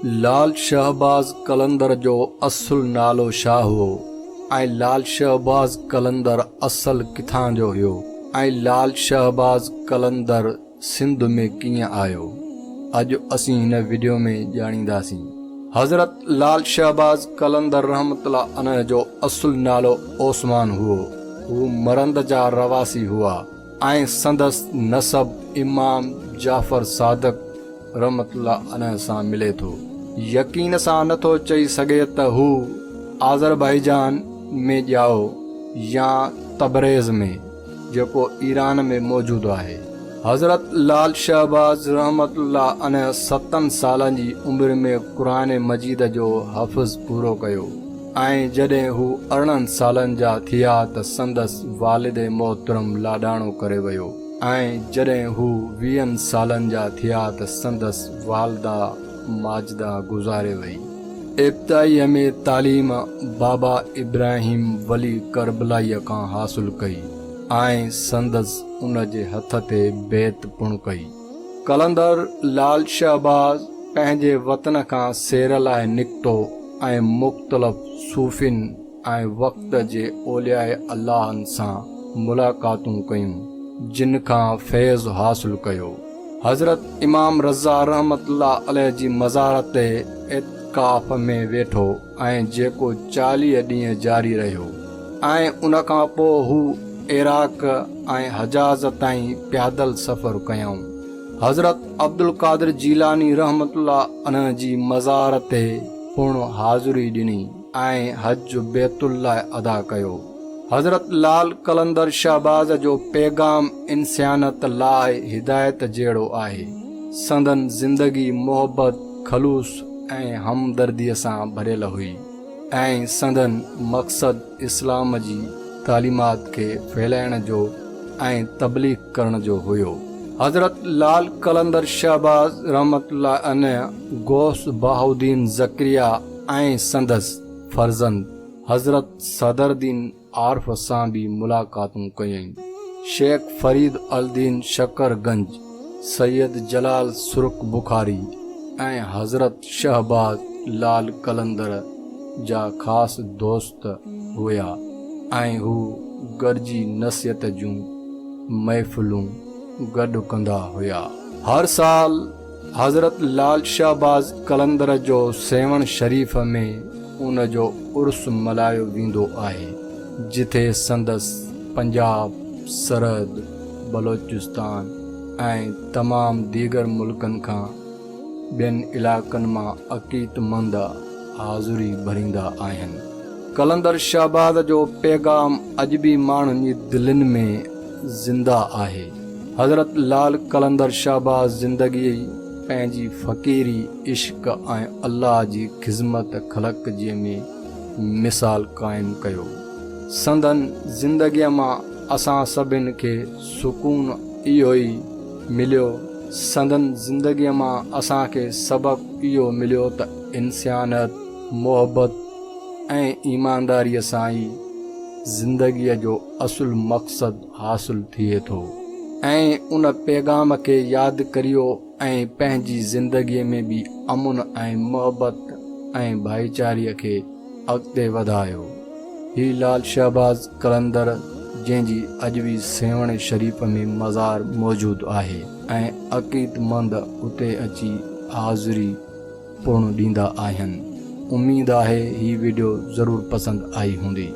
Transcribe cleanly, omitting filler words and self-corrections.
لال شهباز قلندر جو اصل نالو ڇا هئو ۽ لال شهباز قلندر اصل ڪٿان جو هيو ۽ لال شهباز قلندر سنڌ ۾ ڪيئن آيو اڄ اسين هن وڊيو ۾ ڄاڻينداسين. حضرت لال شهباز قلندر رحمة الله عليه جو اصل نالو عثمان هئو. هو مرند جا رهواسي هئا. ۽ سندس نسب امام جعفر صادق رحمة الله عليه سان ملي ٿو. يقين سان نه ٿو چئي سگهي ته هو آذربائيجان ۾ ڄائو يا تبريز ۾، جيڪو ايران ۾ موجود آهي. حضرت لال شهباز رحمة الله عليه ستن سالن جي عمر ۾ قرآن مجيد جو حفظ پورو ڪيو. ۽ جڏهن هو 18 سالن جا ٿيا ته سندس والد محترم لاڏاڻو ڪري ويو ۽ جڏهن هو ويهن سالن جا ٿيا ته سندس والده ماجده گذاري وئي. ابتدائيء ۾ تعليم بابا ابراهيم ولي ڪربلائيء کان حاصل ڪئي ۽ سندس ان جي هٿ تي بيعت پڻ ڪئي. قلندر لال شهباز پنهنجي وطن کان سير لاء نڪتو ۽ مختلف صوفين ۽ وقت جي اولياء اللهن سان ملاقاتون ڪيون، جن کان فيض حاصل ڪيو. حضرت امام رضا رحمة الله عليه جي مزار تي اعتڪاف ۾ ويٺو ۽ جيڪو 40 ڏينهن جاري رهيو ۽ ان کان پوء هو عراق ۽ حجاز تائين پيادل سفر ڪيائون. حضرت عبدالقادر جيلاني رحمة الله عليه جي مزار تي پڻ حاضري ڏني ۽ حج بيت الله ادا ڪيو. حضرت لال قلندر شهباز جو پيغام انسانيت لاء هدايت جهڙو آهي. سندن زندگي محبت، خلوص ۽ همدرديء سان ڀريل هئي ۽ سندن مقصد اسلام جي تعليمات کي ڦهلائڻ جو ۽ تبليغ ڪرڻ جو هيو. حضرت لال قلندر شهباز رحمة الله عليه غوث بهاءالدين زڪريا ۽ سندس فرزند حضرت صدرالدين عارف سان به ملاقاتون ڪيائين. شيخ فريد الدين شڪر گنج، سيد جلال سرخ بخاري ۽ حضرت شهباز لال قلندر جا خاص دوست هيا ۽ هو گڏجي نصيحت جون محفلون گڏ ڪندا هيا. هر سال حضرت لال شهباز قلندر جو سيوهڻ شريف ۾ ان جو عرس ملهايو ويندو آهي، جتي سندس پنجاب، سرحد، بلوچستان ۽ تمام ديگر ملڪن کان ٻين علائقن مان عقيدتمند حاضري ڀريندا آهن. قلندر شهباز جو پيغام اڄ به ماڻهن جي دلين ۾ زنده آهي. حضرت لال قلندر شهباز زندگي پنهنجي فقيري، عشق ۽ الله جي خذمت خلق جي ۾ مثال قائم ڪيو. سندن زندگيء مان اسان سڀن کي سڪون اهو ئي مليو. سندن زندگيء مان اسان کي سبق اهو مليو ته انسانيت، محبت ۽ ايمانداريء سان ئي زندگيء جو اصل مقصد حاصل ٿئي ٿو ۽ ان پيغام کي ياد ڪريو ۽ پنهنجي زندگيء ۾ به امن ۽ محبت ۽ ڀائيچاري کي اڳتي وڌايو. هي لال شهباز قلندر جنهن جي اڄ به سيوهڻ شريف ۾ مزار موجود آهي ۽ عقيدتمند اتي اچي حاضري پڻ ڏيندا آهن. اميد آهي هي وڊيو ضرور پسند آئي هوندي.